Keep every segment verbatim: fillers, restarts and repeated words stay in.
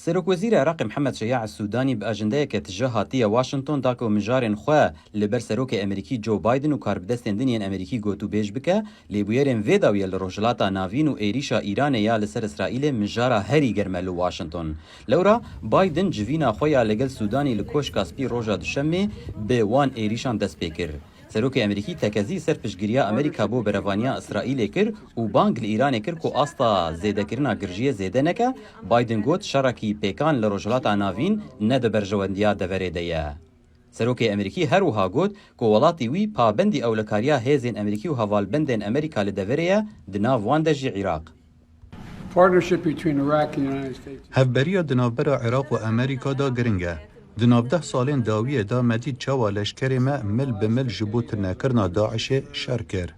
Serokwezîrê Iraqê Mihemed Şeya Sûdanî bi ajendeyeke tije hatiye Washington da ku mijarên xwe li ber Serokê Amerîkî Joe Biden û karbidestên din yên Amerîkî gotûbêj bike, lê bûyerên vê dawiyê li Rojhilata Navîn û êrîşa Îranê ya li ser Îsraîlê mijara herî germ e li Washington. Lewra Biden civîna xwe ya li gel Sûdanî li Koşka Spî roja Duşemê bi wan êrîşan dest pê kir. Serokê Amerîkî tekezî ser piştgiriya Amerîka bo berevaniya Îsraîlê kir û bang li Îranê kir ku asta zêdekirina girjiyê zêde neke. Biden got, şerekî pêkan li Rojhilata Navîn ne di berjewendiya deverê de ye. Serokê Amerîkî her wiha got ku welatî wî pabendî ewlekariya hêzên Amerîkî û hevalbendên Amerîka li deverê ye, di nav wan de jî Iraq. Partnership between Iraq and the United States. Hevberiya di navbera Iraq û Amerîka de giring e. Di nav deh salên dawiyê de me dît çawa leşkerê me mil bi mil ji bo tunekirina DAIŞê şer kir.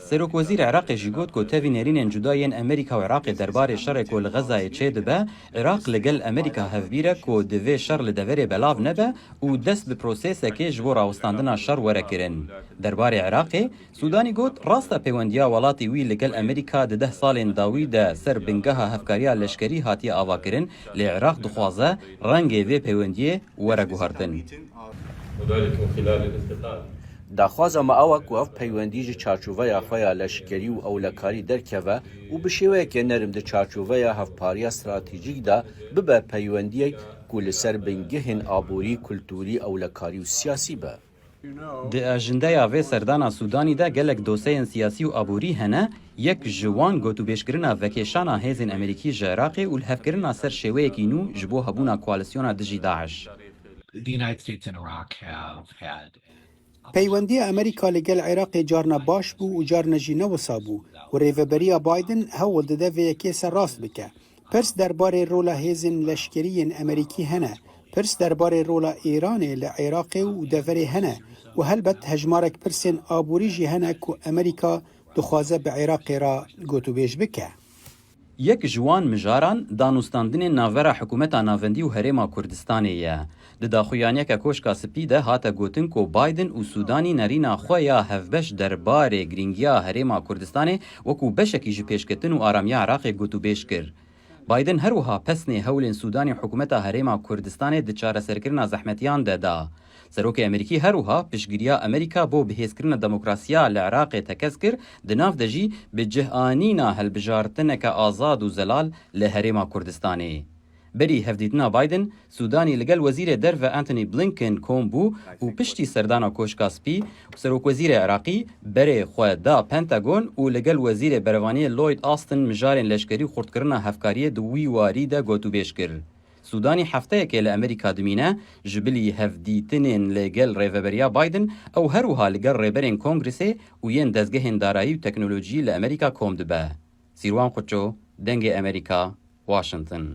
Serokwezîrê Iraqê jî got ku tevî nerînên cuda yên Amerîka û Iraqê derbarê şerê ku li Xezayê çêdibe, Iraq li gel Amerîka hevbîr e ku divê şer li deverê belav nebe û dest bi prosesekê ji bo rawestandina şer were kirin. Derbarê Iraqê, Sûdanî got, rast e pêwendiya welatê wî li gel Amerîka di deh salên dawî de ser bingeha hevkariya leşkerî hatiye avakirin, lê Iraq dixwaze rengê vê pêwendiyê were guhertin. Daxwaza me ew e ku ev peywendî ji çarçoveya xwe ya leşkerî û ewlekarî derkeve û bi şêweyeke nerm di çarçoveya hevpariya stratejîk de bibe peywendiyek ku li ser bingehên aborî, kulturî, ewlekarî û siyasî be. Di ajendeya vê serdana Sûdanî de gelek doseyên siyasî û aborî hene, yek ji wan gotûbêjkirina vekêşana hêzên Amerîkî ji Iraqê û lihevkirina ser şêweyekî nû ji bo hebûna koalîsyona dijî DAIŞ. The United States and Iraq have had Peywendiya Amerîka li gel Iraqê carna baş bû û carna jî ne wisa bû û rêveberiya Biden hewl dide vê yekê ser rast bike. Pirs derbarê rola hêzên leşkerî yên Amerîkî hene. Pirs derbarê rola Îranê li Iraqê û deverê hene û helbet hejmarek pirsên aborî jî hene ku Amerîka dixwaze bi Iraqê re gotûbêj bike. Yek ji wan mijaran danûstandinên navbera Hikûmeta Navendî û Herêma Kurdistanê ye. Di daxuyaniyeke Koşka Spî de hate gotin ku Biden û Sûdanî nerîna xwe ya hevbeş derbarê girîngiya Herêma Kurdistanê wekû beşekî ji pêşketin û aramiya Iraqê gotûbêj kir. Biden her wiha pesnê hewlên Sûdanî û Hikûmeta Herêma Kurdistanê di çareserkirina zehmetiyan de da. Serokê Amerîkî her wiha piştgiriya Amerîka bo bihêzkirina demokrasiya li Iraqê tekez kir, di nav de jî bi cihanîna hilbijartineke azad û zelal li Herêma Kurdistanê. Berî hevdîtina Biden, Sûdanî li gel Wezîrê Derve Antony Blinken kom bû û piştî serdana Koşka Spî, Serokwezîrê Iraqî berê xwe da Pentagon û li gel Wezîrê Berevaniyê Lloyd Austin mijarên leşkerî û xurtkirina hevkariyê di wî warî de gotûbêj kir. Sûdanî hefteyekê li Amerîka dimîne, ji bilî hevdîtinên li gel rêveberiya Biden, ew her wiha li gel rêberên Kongresê û yên dezgehên darayî û teknolojiyî li Amerîka kom dibe. Sîrwan Quço, Dengê Amerîka, Washington.